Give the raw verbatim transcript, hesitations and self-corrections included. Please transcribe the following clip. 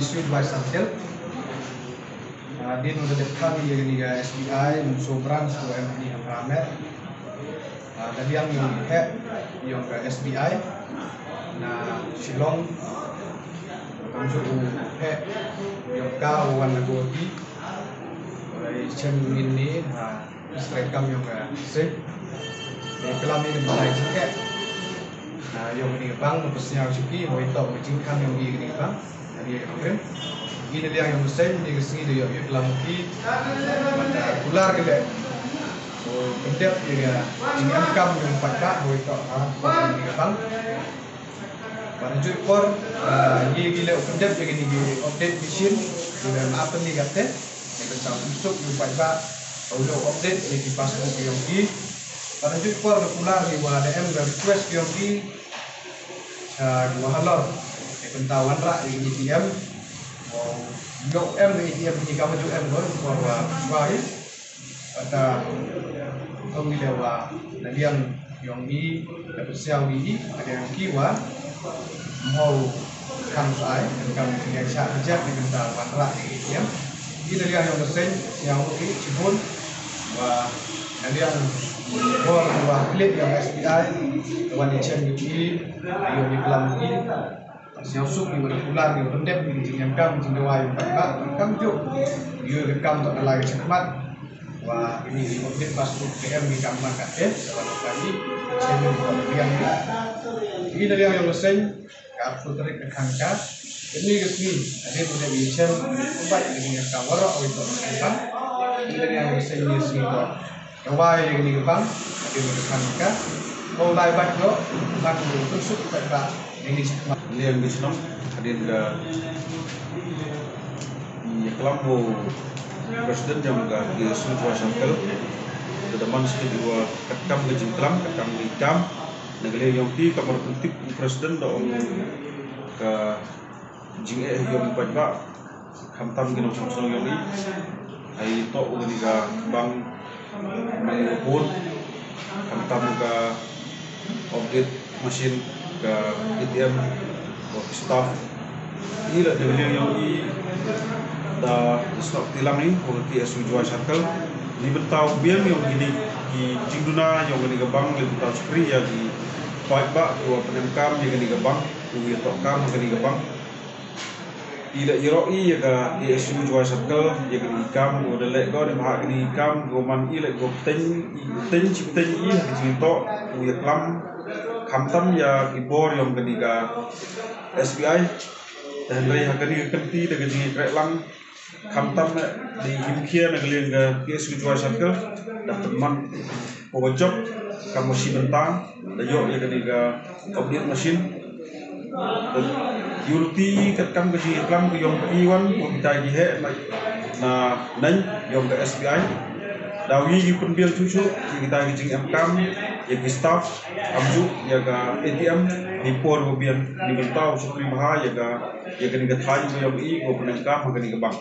Sud Wai Circle. Ah, dei ngi da dep khang ïa kane ka S B I, Mynso branch, ko em ni ha Pramet. Ah, da liang ïong i heh ïong ka S B I na Shillong. Kumjuh u heh ïong ka u wan na Guwahati. Wei chem ngin ni ha Straight kam ïong ka seng. Ïa klam ïa ka bynta jingeh. Na ïong kane ka bank, nga pynshai shuki, hoi tok ka jingkhang ïong ïa kane ka bank. Na ïa ka rim. Ïa na liang ïong ka seng, ïa ka sngi da ïoh ïa klam ki. Bad, ah, kular ki leh. Oh, pyndep ïa ka jingem kam ïong paidbah, hoi tok ha kane ka bank. Bad ha juh por, ah, ngi ngi leh u pyndep ïa kine ki update machine, ngi leh map ni kate, ngi bynta u suk u paidbah, u leh update ïa ki passbook ïong ki. Bad ha juh por da kular ngi wa da em ka request ïong ki, ah, ki wa halor, ngi bynta wanrah ïa ki A T M, wa ïoh em A T M ni ka ma juh em ko, por wa wa ïa. Kata, ong ngi leh wa na liang ïong i, da pynsiaw ïa i, na liang ki wa, mho kham shai, kam ki liang shah kjat, ni bynta wanrah ïa i A T M. I na liang ïong ka seng, ïong i, shibun, wa na liang bor wa klik ïong S B I, wan i chem ïong i, ïong i klam i, Sngewsuk ïa u da kular ïa u pyndep ïa u jingem kam jingdawa ïa u paidbah kam juk. Ïa u kam to ka lai ka shakmat. Wa ini ïa u pyndep passbook P M ïa kam man ka test wa ka ni. Chen ïa u biang ïa. Ini ïa u seng ka arphew tarik ka khan ka. Ini ka sngi ade u da ïa chen u bai ïa ka warok ïa u kam. Ini ïa u seng ïa sngi to. Ka wai ïa kane ka bank, hadien ka khan ka. Ko lai bad ko, bad ko tu suk bad ba. Ini suk ma. Liang di shnong, hadien ka ïa klam u president jong ka K S U Jowai Circle. Ka da man sngewthuh wa katkam ka jingklam, katkam ka jingkam. Na ka liang ïong ki, ka mar pyntip u president da ong ka jingeh ïong paidbah. Khamtam ki nongshong shnong ïong i. Ai to u kani ka bank, man u bun. Khamtam ka update machine, ka A T M, ka staff. I la dei ïong i da stok tilang i, u K S U Jowai Circle. Ni bynta u biang ïong kini ki jingduna ïong kani ka bank, ni bynta u shakri ïa ki paidbah, u wa pynem kam ïa kani ka bank, u ïa to kam kani ka bank. I da ïaroh i ïa ka K S U Jowai Circle, ïa kani ki kam, ko da leh ko, da bha kani ki kam, ko man i leh ko pteng, i pteng, chi pteng i, ha ka jingto, ko ïa klam, khamtam ïa ki bor ïong kani ka S B I, da hynrei ha kani ka kynti, da ka jingïakreh lang, khamtam, da i him khia na ka liang ka K S U Jowai Circle, da pynman, ko ka jop, kam wa shi bynta, da ïoh ïa kani ka update machine. Ïulti katkam ka jingïaklam ka ïong ki wan, ko kita ki heh na, na nang ïong ka S B I. Da wi ki pynbiang chuchu, ïa kita ki jingem kam, ïa ki staff, kam ju, ïa ka A T M, ni por ko biang, ni bynta u shukri bha, ïa ka, ïa kani ka thaiñ ka ïong i, ko pyneng kam, kani ka bank.